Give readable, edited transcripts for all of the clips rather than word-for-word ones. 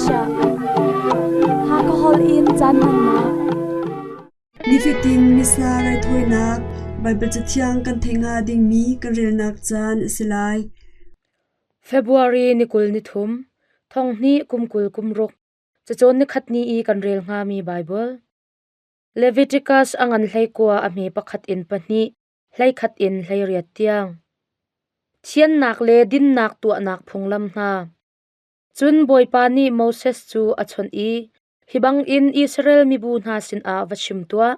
Malaysia. Hakha holh in caan hmannak. Nifatin Missa raithawinak Baibal Cathiang kan theih hnga dingmi kan relnak caan a si lai. February ni 23, thong hnih kum 20 kum ruk, cacawn nikhat ni i kan rel hngami Baibal. Leviticus a ngan 19 a hme pakhat in pahnih, 11 in 18 tiang. Thiannak le dinnak tuahnak phunglam hna. Cun Bawipa nih Moses cu a chawnh i, Hi bangin Israel mibu hna sinah va chim tuah,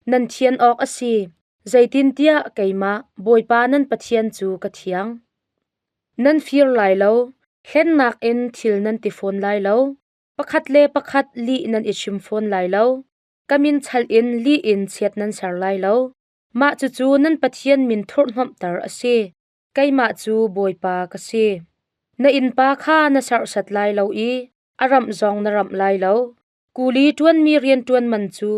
nan thian awk a si, zeitintiah keimah, Bawipa nan Pathian cu ka thiang. Nan fir lai lo, hlennak in thil nan ti fawn lai lo, pakhat le pakhat lih nan i chim fawn lai lo, ka min chalh in lih in chiat nan ser lai lo. Mah cucu nan Pathian min thurhhnawmhter a si. Keimah cu Bawipa ka si. Na innpa kha na serhsat lai lo i a ramh zong na ramh lai lo. Kuli ṭuanmi rianṭuan man cu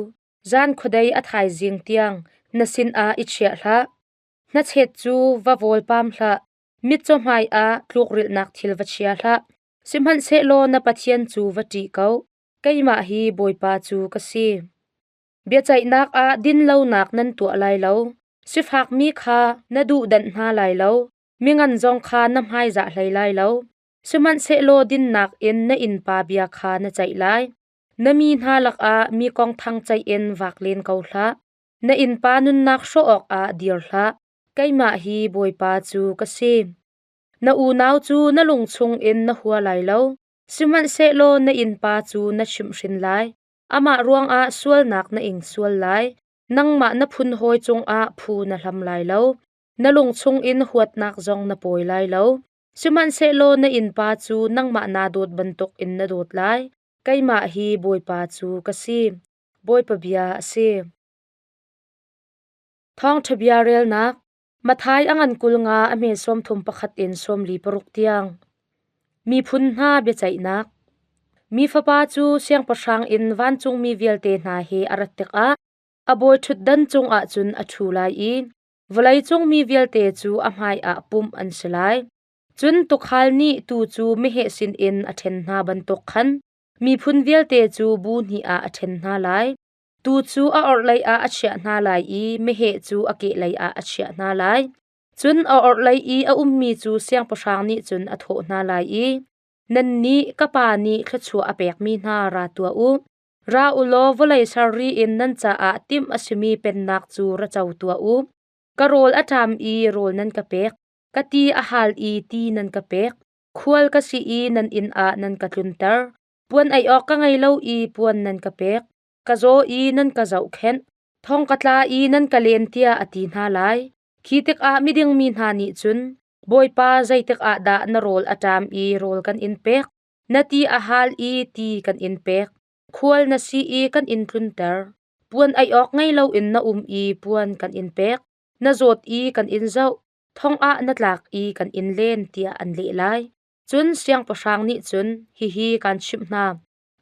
zan khuadei a thaizing tiang na sinah i chiah hlah. Hnachet cu va vawlpam hlah. Mitcaw hmaiah tlukrilhnak thil va chia hlah. Sihmanhsehlaw na Pathian cu va ṭih ko. Keimah hi Bawipa cu ka si. Biaceihnak ah dinlonak nan tuah lai lo. Sifakmi kha na duhdanh hna lai lo. Mingan zong kha na hmaizah hlei lai lo. Sihmanhsehlaw dinnak in na innpa bia kha na ceih lai. Na mi hna lakah mi kong thang ceih in vak len ko hlah. Na innpa nunnak hrawh awkah dir hlah. Keimah hi Bawipa cu ka si. Na unau cu na lung chungin na hua lai lo, sihmanhsehlaw na innpa cu na chimhhrin lai. Amah ruangah sualnak na ing sual lai. Nangmah na phun hawi cungah phu na hlam lai lo. Na lung chungin huatnak zong na pawi lai lo. Sihmanhsehlaw na innpa cu nangmah naa dawt bantukin na dawt lai. Keimah hi Bawipa cu ka si. Bawipa bia a si. Thawngṭha bia relnak Matthai a ngan 50 a hme 31 in 46 tiang. Miphun hna biaceihnak. Mi Fapa cu siangpahrang in vancungmi vialte hna he a rat tikah a bawi ṭhutdan cungah cun a ṭhu lai i vawleicung mi vialte cu a hmaiah pumh an si lai. Cun tuukhal nih tuu cu meheh sinin a ṭhen hna bantuk khan miphun vialte cu bu hnih ah a ṭhen hna lai. Tuu cu a orhlei ah a chiah hna lai i meheh cu a kehlei ah a chiah hna lai. Cun a orhlei i a ummi cu siangpahrang nih cun a thawh hna lai i, Nannih ka Pa nih thluachuah a pekmi hna ra tuah u. Ra u law vawlei ser in nan caah timh a simi pennak cu ra co tuah u. Ka rawl a ṭam i rawl nan ka pek, ka ti a hal i ti nan ka pek, khual ka si i nan inn ah nan ka tlunter, Puan ei awk ka ngei lo i puan nan ka pek. Ka zaw i nan ka zohkhenh. Thong ka tla i nan ka len tiah a ti hna lai. Khi tikah miding mi hna nih cun, Bawipa, zeitik ah dah na rawl a ṭam i rawl kan in pek? Na ti a hal i ti kan in pek. Khual na si i kan in tlunter. Puan ei awk ngei loin na um i puan kan in pek. Na zawt i kan in zoh. Thong ah na tlak i kan in len, tiah an leh lai. Cun siangpahrang nih cun, Hihi kaan chimh hna: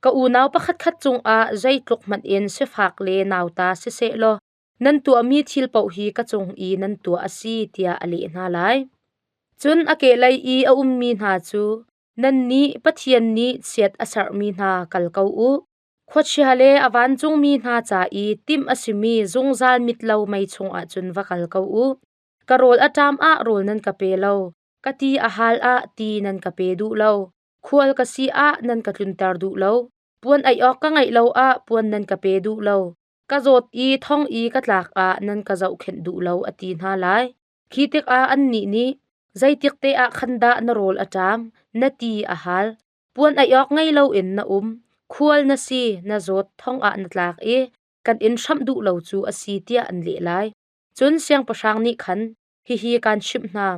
Ka unau pakhatkhat cungah zeitluk hmanh in sifak le nauta siseh law nan tuahmi thil paoh hi ka cung i nan tuah a si, tiah a leh hna lai. Cun a kehlei i a ummi hna cu, Nannih Pathian nih chiat a serhmi hna kal ko u. Khuachia le a vancungmi hna ca i timh a simi zungzal mit lo mei chungah cun va kal ko u. Ka rawl a ṭam ah rawl nan ka pe lo, Ka ti a hal ah ti nan ka pe duh lo. Khual ka si ah nan ka tlunter duh lo. Puan ei awk ka ngeih lo ah puan nan ka pe duh lo. Ka zawt i thong i ka tlak ah nan ka zohkhenh duh lo, a ti hna lai. Khi tikah annih nih, Zeitik te ah khan dah na rawl a ṭam, na ti a hal, puan ei awk ngei loin na um, khual na si, na zawt, thong ah na tlak i kan in hramh duh lo cu a si, tiah an leh lai. Cun siangpahrang nih khan, Hihi kaan chimh hna,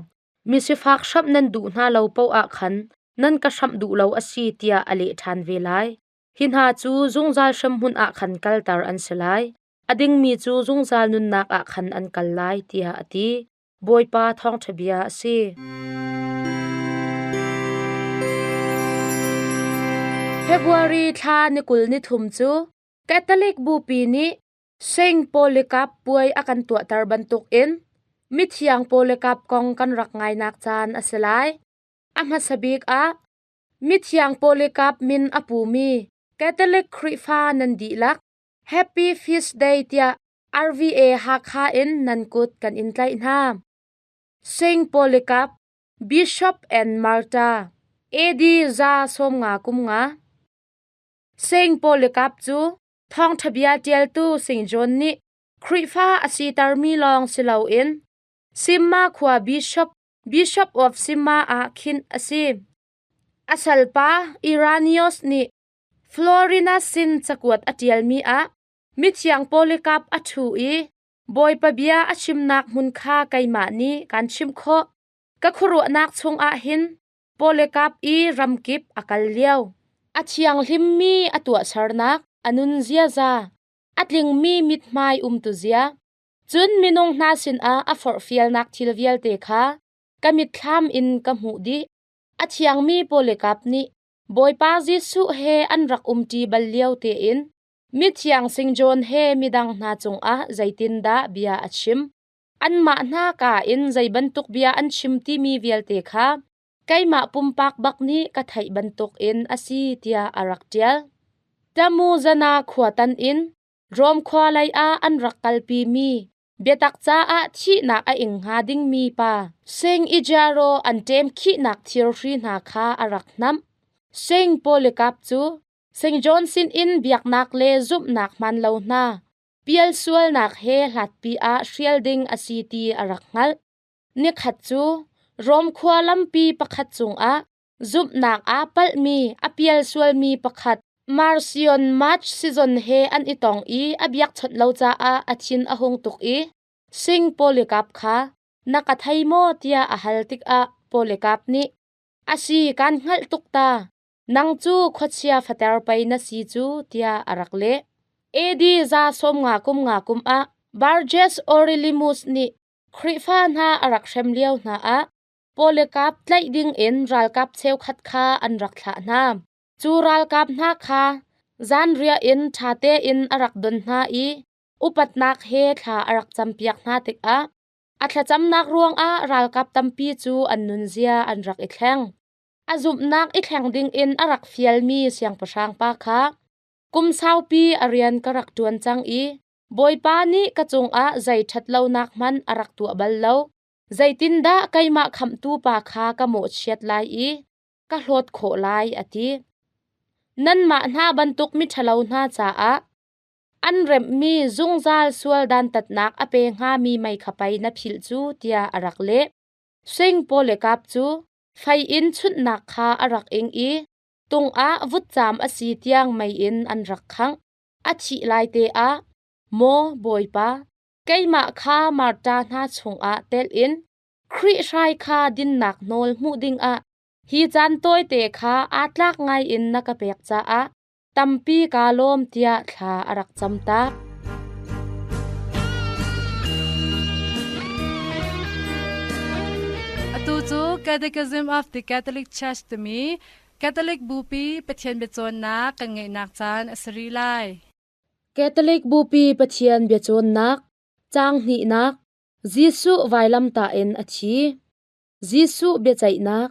misifak hramh nan duh hna lo paoh ah khan nan ka hramh duh lo a si tiah a leh ṭhan ve lai. Hi hna cu zungzal hremhmun ah khan kalter an si lai. A dingmi cu zungzal nunnak ah khan an kal lai, tiah a ti. Bawipa thawngṭha bia a si. February thla ni 23 cu Catholic Bupi nih Saint Polycarp puai a kan tuahter bantukin mithiang Polycarp kong kan rak ngainak caan a si lai. A hmasa bik ah Mithiang Polycarp min a pumi Catholic Khrihfa nan dihlak Happy Feast Day tiah RVA Hakha in nan kut kan in tlaih hna. Saint Polycarp, Bishop and Martyr, AD 135. Saint Polycarp cu thawngṭha bia ṭialtu Saint John nih Khrihfa a sitermi lawng si loin Simma khua Bishop, Bishop of Simma ah khinh a si. A salpa Irenaeus nih Florinus sin cakuat a ṭialmi ah mithiang Polycarp a ṭhu i Bawipa bia a chimnak hmun kha keimah nih kaan chimh khawh. Ka khuaruahnak chungah hin Polycarp i ramkip a kal lio. A thianghlimmi a tuahsernak, a nun ziaza, a tlingmi mithmai umtuzia, cun minung hna sinah a forhfialnak thil vialte kha ka mitthlam in ka hmuh dih. A thiangmi Polycarp nih Bawipa Jesuh he an rak umṭi bal lio tein mithiang Sing John he midang hna cungah zeitindah bia a chim. Anmah hna kaa in zei bantuk bia an chim timi vialte kha keimah pumpak bak nih ka theih bantukin a si tiah a rak ṭial. Tamuzana khua tan in Rom khua lei ah an rak kalpimi biatak caah thihnak a ing hnga dingmi pa Sing Ijaro an ṭem khihnak thirhri hna kha a rak hnamh. Sing Polycarp cu St. John sinin biaknak le zumhnak hman lo hna pialsualnak he hlatpi ah hrial ding a si ti a rak hngalh. Nikhat cu Rom khua lampi pakhat cungah zumhnak aa palhmi a pialsualmi pakhat Marcion March sizon he an i tong i a biakchawnh lo caah a thin a hung tuk i Sing Polycarp kha na ka thei maw tiah a hal tikah Polycarp nih a si kaan hngalh tuk ta nang cu khuachia fater pei na si cu tiah a rak leh. AD 135 kum ah Burgess Aurelimus nih Khrihfa hna a rak hrem lio hna ah Polycarp tlaih ding in ralkap cheukhat kha an rak thlah hna. Cu ralkap hna kha zanriah in ṭha tein a rak don hna i upatnak he thla a rak campiak hna tikah a thlacamnak ruangah ralkap tampi cu an nunzia an rak i thleng. A zumhnak i thleng dingin a rak fialmi siangpahrang pa kha kum saupi a rian ka rak ṭuan cang i Bawipa nih ka cungah zei ṭhatlonak hmanh a rak tuah bal lo. Zeitindah keimah khamhtu pa kha ka mawhchiat lai i ka hlawt khawh lai a ti. Nanmah hna bantuk miṭhalo hna caah an remhmi zungzal sual dantatnak a pe hngami mei kha pei na philh cu tiah a rak leh. Sing Polycarp cu fei in chunhnak kha a rak ing i tung ah vutcam a si tiang mei in an rak khangh. A thih lai te ah, Maw Bawipa, keimah kha Marta hna chungah telh in Khrih hrai kha dinnak nawl hmuh dingah hi caan tawite kha aa tlak ngaiin na ka pek caah tampi kaa lawm tiah thla a rak cam tak. Atu cu Catechism of the Catholic Church timi Catholic Bupi Pathian biacawnnak kan ngeihnak caan a si rih lai. Catholic Bupi Pathian biacawnnak caang hnihnak Jesuh vailamtah in a thi. Jesuh biaceihnak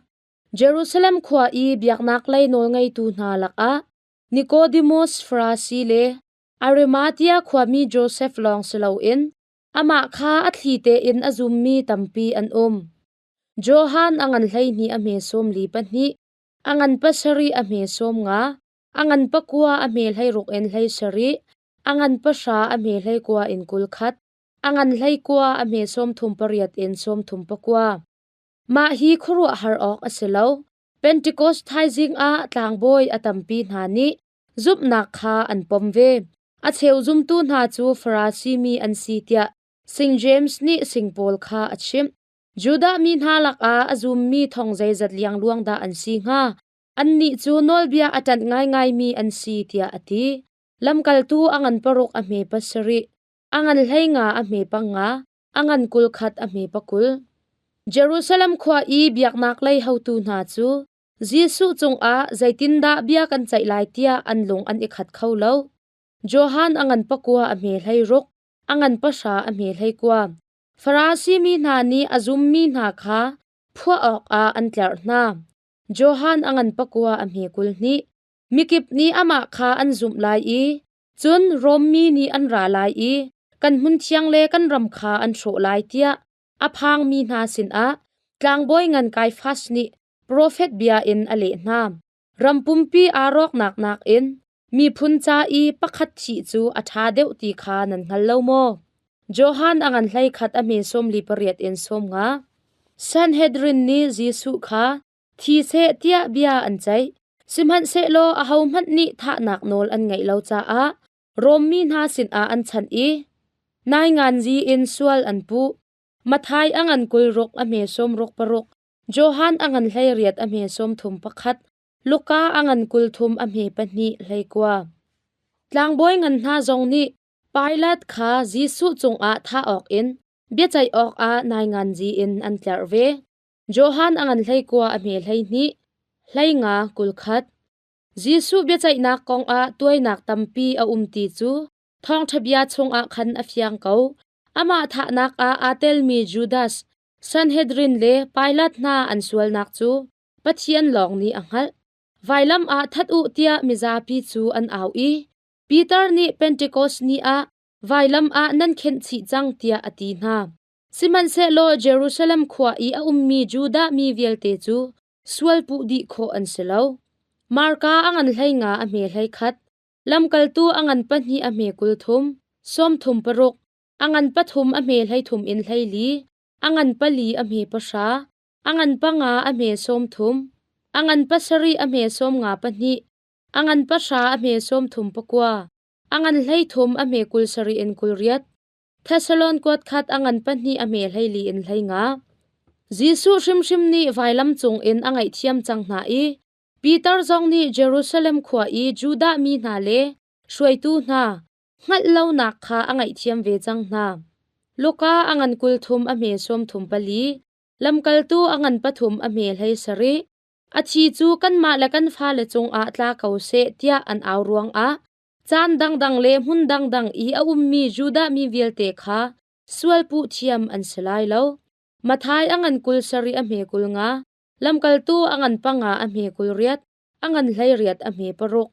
Jerusalem khua i biaknak lei nawlngeitu hna lakah Nicodemus Farasi le Arimathea khuami Josef lawng si loin amah kha a thli tein a zummi tampi an um. Johan a ngan 12 a hme 42, a ngan pasarih a hme 50, a ngan pakua a hme 16 in 17, a ngan pahra a hme 19 in 21, a ngan 19 a hme 38 in 34. Mah hi khuaruahhar awk a si lo. Pentecost thaizing ah tlangbawi a tampi hna nih zumhnak kha an pom ve. A cheu zumtu hna cu Farasi mi an si tiah St. James nih sing pawl kha a chimh. Judah mi hna lakah a zummi thong zeizat liangluang dah an si hnga? Annih cu nawlbia a ṭanh ngaingaimi an si tiah a ti. Lamkaltu a ngan paruk a hme pasarih, a ngan 15 a hme panga, a ngan 21 a hme pakul. Jerusalem khua i biaknak lei hotu hna cu Jesuh cungah zeitindah bia kan ceih lai tiah an lung an i khat kho lo. Johan a ngan pakua a hme 16, a ngan pahra a hme 19. Farasi mi hna nih a zummi hna kha phuah awkah an tlerh hna. Johan a ngan pakua a hme 22. Mikip nih amah kha an zumh lai i cun Rom mi nih an ra lai i kan hmunthiang le kan ram kha an hrawh lai tiah a phangmi hna sinah tlangbawi ngan Kaifas nih profet bia in a leh hna. Ram pumpi aa rawknak nakin miphun ca i pakhat thih cu a ṭha deuh ti kha nan hngal lo maw? Johan a ngan 11 a hme 48 in 50. Sanhedrin nih Jesuh kha thi seh tiah bia an ceih. Sihmanhsehlaw ahohmanh nih thahnak nawl an ngeih lo caah Rom mi hna sinah an chanh i nainganzi in sual an puh. Matthai a ngan 26 a hme 66, Johan a ngan 18 a hme 31, Luka a ngan 30 a hme 2 hlei kua. Tlangbawi ngan hna zong nih Pilat kha Jesuh cungah thah awkin biaceih awkah nainganzi in an tlerh ve. Johan a ngan 19 a hme 12, 15 21. Jesuh biaceihnak kongah tuainak tampi a um ti cu thawngṭha bia chungah khan a fiang ko. Amah thahnak ah aa telmi Judas, Sanhedrin le Pilat hna an sualnak cu Pathian lawng nih a hngalh. Vailam ah that u tiah mizapi cu an au i Peter nih Pentekos ni ah vailam ah nan khenh chih cang tiah a ti hna. Sihmanhsehlaw Jerusalem khua i a ummi Judah mi vialte cu sualpuh dih khawh an si lo. Marka a ngan 15 a hme 11, lamkaltu a ngan 2 a hme 30, 36, a ngan 3 a hme 33 in 24, a ngan 4 a hme 10, a ngan 5 a hme 30, a ngan 7 a hme 52, a ngan 10 a hme 39, a ngan 33 a hme 70 in 28, Thessalon kuat khat a ngan 2 a hme 24 in 15. Jesuh hrimhrim nih vailam cungin a ngaihthiam cang hna i Peter zong nih Jerusalem khua i Judah mi hna le hruaitu hna hngalh lonak kha a ngaihthiam ve cang hna. Luka a ngan 30 a hme 34, lamkaltu a ngan 3 a hme 17, a thi cu kanmah le kan fale cungah tla ko seh tiah an au ruangah caan dangdang le hmun dangdang i a ummi Judah mi vialte kha sualpuh thiam an si lai lo. Matthai a ngan 27 a hme 50, lamkaltu a ngan 5 a hme 28, a ngan 18 a hme 6.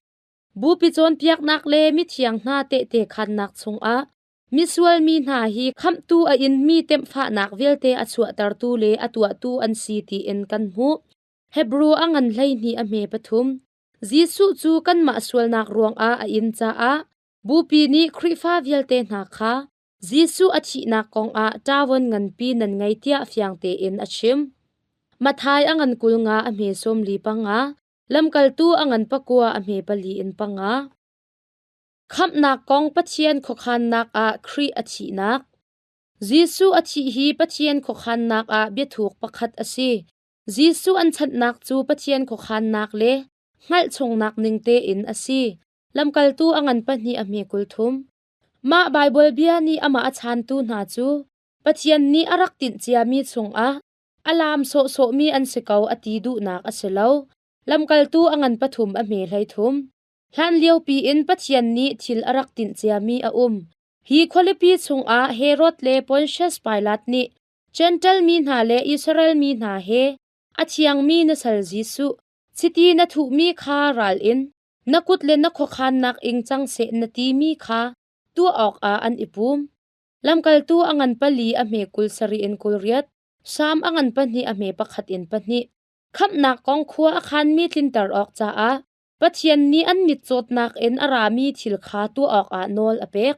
Bupi cawnpiaknak le mithiang hna tehte khannak chungah misual mi hna hi khamhtu a inmi temhfahnak vialte a chuahtertu le a tuahtu an si tiin kan hmuh. Hebru a ngan 12 a hme 3. Jesuh cu kanmah sualnak ruangah a in caah Bupi nih Khrihfa vialte hna kha Jesuh a thihnak kongah ṭavon nganpi nan ngei tiah fiang tein a chim. Matthai a ngan 50 a hme 45, lamkaltu a ngan 9 a hme 4 in 5. Khamhnak kong Pathian khuakhannak ah Khrih a thihnak. Jesuh a thih hi Pathian khuakhannak ah biathuk pakhat a si. Jesuh an chanhnak cu Pathian khuakhannak le hngalh chungnak ning tein a si. Lamkaltu a ngan 2 a hme 30. Mah Baibal bia nih amah a chantu hna cu Pathian nih a rak tinh ciami chungah a laam sawhsawhmi an si ko a ti duhnak a si lo. Lamkaltu a ngan 3 a hme 33. Hlan liopi in Pathian nih thil a rak tinh ciami a um. Hi khualipi chungah Herod le Pontius Pilat nih Jentail mi hna le Israel mi hna he a thiangmi na sal Jesuh, chiti na thuhmi kha ral in na kut le na khuakhannak ing cang seh na timi kha tuah awkah an i pum. Lamkaltu a ngan 4 a hme 27 in 28, Salm a ngan 2 a hme 1 in 2. Khamhnak kong khua a khanmi tlinter awk caah Pathian nih an mitcawtnak in a rami thil kha tuah awkah nawl a pek.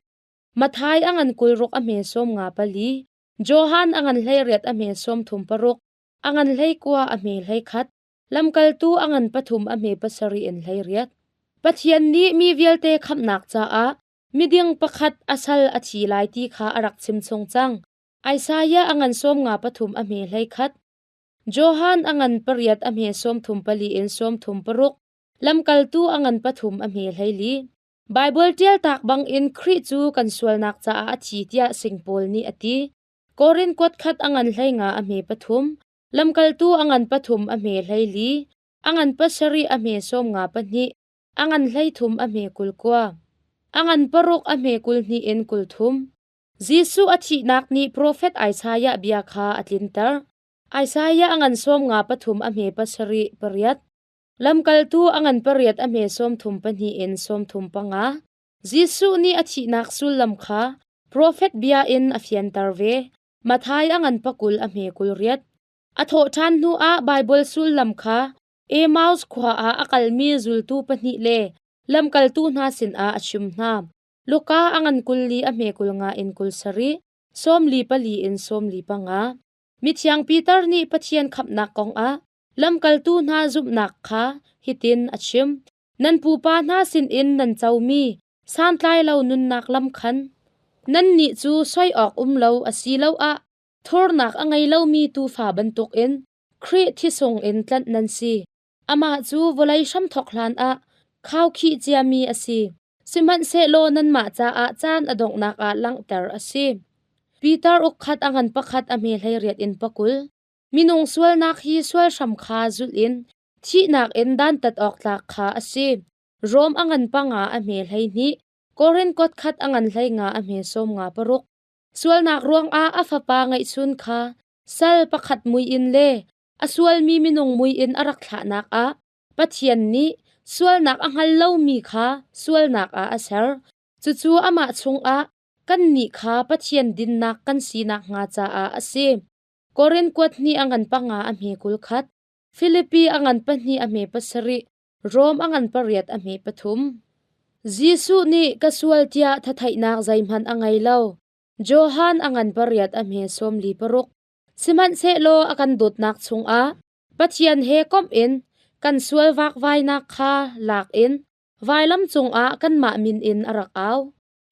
Matthai a ngan 26 a hme 54, Johan a ngan 18 a hme 36, a ngan 19 a hme 21, lamkaltu a ngan 3 a hme 7 in 18. Pathian nih mi vialte khamhnak caah miding pakhat a sal a thi lai ti kha a rak chimchung cang. Isaiah a ngan 53 a hme 21, Johan a ngan 8 a hme 34 in 36, lamkaltu a ngan 3 a hme 24. Baibal ṭial tak bangin Khrih cu kan sualnak caah a thi tiah sing Paul nih a ti. Korin kuat khat a ngan 15 a hme 3, lamkaltu a ngan 3 a hme 24, a ngan 7 a hme 52, a ngan 33 a hme 29, a ngan 6 a hme 22 in 30. Jesuh a thihnak nih profet Isaiah bia kha a tlinter. Isaiah a ngan 53 a hme 7 pariat. Lamkaltu a ngan pariat a hme 34 in 35. Jesuh nih a thihnak sullam kha profet bia in a fianter ve. Matthai a ngan pakul a hme 28. A thawhṭhan hnuah Baibal sullam kha Emmaus khua ah a kalmi zultu pahnih le lamkaltu hna sinah a chim hna. Luka a ngan 24 a hme 50 in 27, 44 in 45. Mithiang Peter nih Pathian khamhnak kongah lamkaltu hna zumhnak kha hitin a chim: Nan pupa hna sinin nan comi santlai lo nunnak lam khan nannih cu soi awk um lo asiloah thurnak a ngei lomi tuufa bantukin Khrih thisung in tlanh nan si. Amah cu vawlei hramthawk hlanah khaukhih ciami a si. Sihmanhsehlaw nanmah caah caan a donghnak ah langhter a si. Peter ukkhat a ngan pakhat a hme 18 in 20. Minung sualnak hi sual hram kha zulh in thihnak in dantat awk tlak kha a si. Rom a ngan panga a hme 12. Korin kot khat a ngan 15 a hme 56. Sualnak ruangah a fapa ngeihchun kha sal pakhat mui in le a sualmi minung mui in a rak thlahnak ah Pathian nih sualnak a hngal lomi kha sualnak ah a ser. Cucu amah chungah kannih kha Pathian dinnak kan si nakhnga caah a si. Korin kuat hnih a ngan panga a hme 21, Filipi a ngan pahnih a hme pasarih, Rom a ngan pariat a hme pathum. Jesuh nih ka sual tiah thathaihnak zeihmanh a ngei lo. Johan a ngan pariat a hme 46. Sihmanhsehlaw a kan dawtnak chungah Pathian he komh in kan sual vakvainak kha lak in vailam cungah kanmah min in a rak au.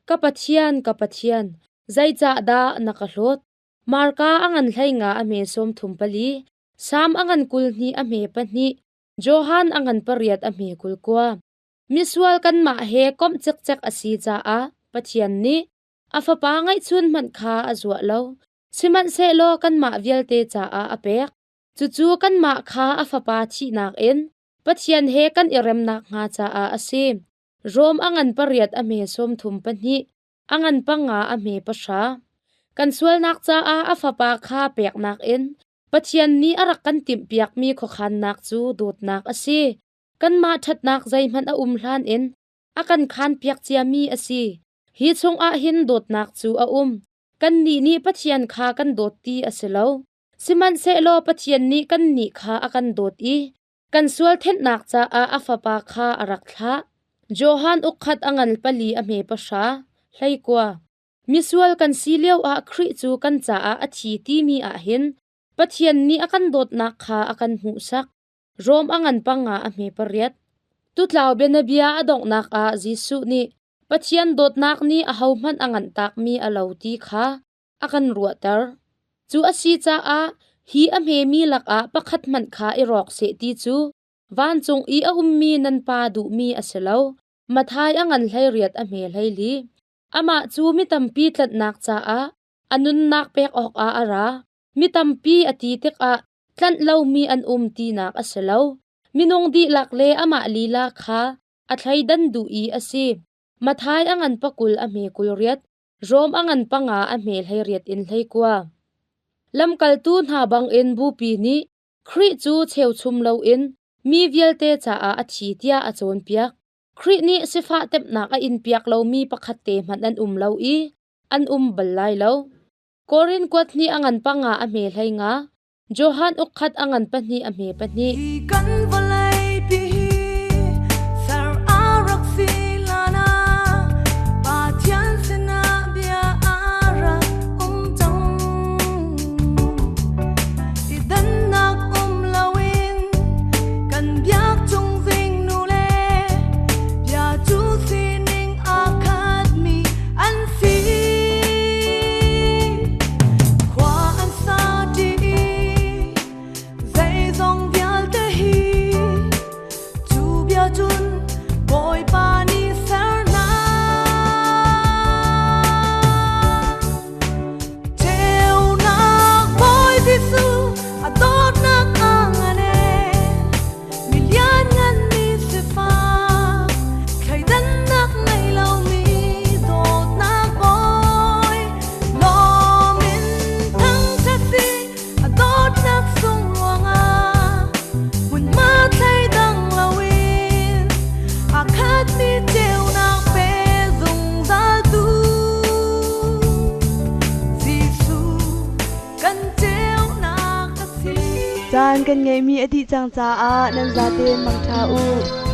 Ka Pathian, ka Pathian, zeicahdah na ka hlawt? Marka a ngan 15 a hme 34, Sam a ngan 22 a hme pahnih, Johan a ngan pariat a hme 29. Misual kanmah he komh cikcek a si caah Pathian nih a fapa ngeihchun hmanh kha a zuah lo. Sihmanhsehlaw kanmah vialte caah a pek. Cucu kanmah kha a fapa thihnak in Pathian he kan i rem nakhnga caah a si. Rom a ngan pariat a hme 32, a ngan panga a hme pahra. Kan sualnak caah a fapa kha peknak in Pathian nih a rak kan timhpiakmi khuakhannak cu dawtnak a si. Kanmah ṭhatnak zeihmanh a um hlan in a kan khanpiak ciami a si. Hi chungah hin dawtnak cu a um. Kannih nih Pathian kha kan dawt ti a si lo. Sihmanhsehlaw Pathian nih kannih kha a kan dawt i kan sual thenhnak caah a Fapa kha a rak thlah. Johan ukkhat a ngan pali a hme pahra, 19. Misual kan si lioah Khrih cu kan caah a thi timi ah hin Pathian nih a kan dawtnak kha a kan hmuhsak. Rom a ngan panga a hme pariat. Tutlau bianabia a donghnak ah Jesuh nih Pathian dawtnak nih ahohmanh a nganhtakmi a lo ti kha a kan ruahter. Cu a si caah hi a hmemi lakah pakhat hmanh kha i rawk seh ti cu vancung i a ummi nan Pa duhmi a si lo. Matthai a ngan 18 a hme 24. Amah cu mi tampi tlanhnak caah a nunnak pek awkah a ra. Mi tampi a ti tikah tlanh lomi an um tinak a si lo. Minung dihlak le amah lila kha a thleidan duh i a si. Matthai a ngan pakul a hme 28, Rom a ngan panga a hme 18 in 19. Lamkaltu hna bangin bupi nih Khrih cu cheuchum loin mi vialte caah a thi tiah a cawnpiak. Khrih nih sifah temhnak a inpiak lomi pakhat te hmanh an um lo i an um bal lai lo. Korin kuat hnih a ngan panga a hme 15, Johan ukkhat a ngan pahnih a hme pahnih. Hi kan vawlei pi hi ser a rak si lan ah Pathian sinah bia a rak um cang. I dannak um loin kan biak chung zingnu le bia cu sining aa khatmi an si. Khua an sa ṭi i zeizong vialte hi. Caan kan ngeihmi a dih cang caah nan zaten mangṭha u.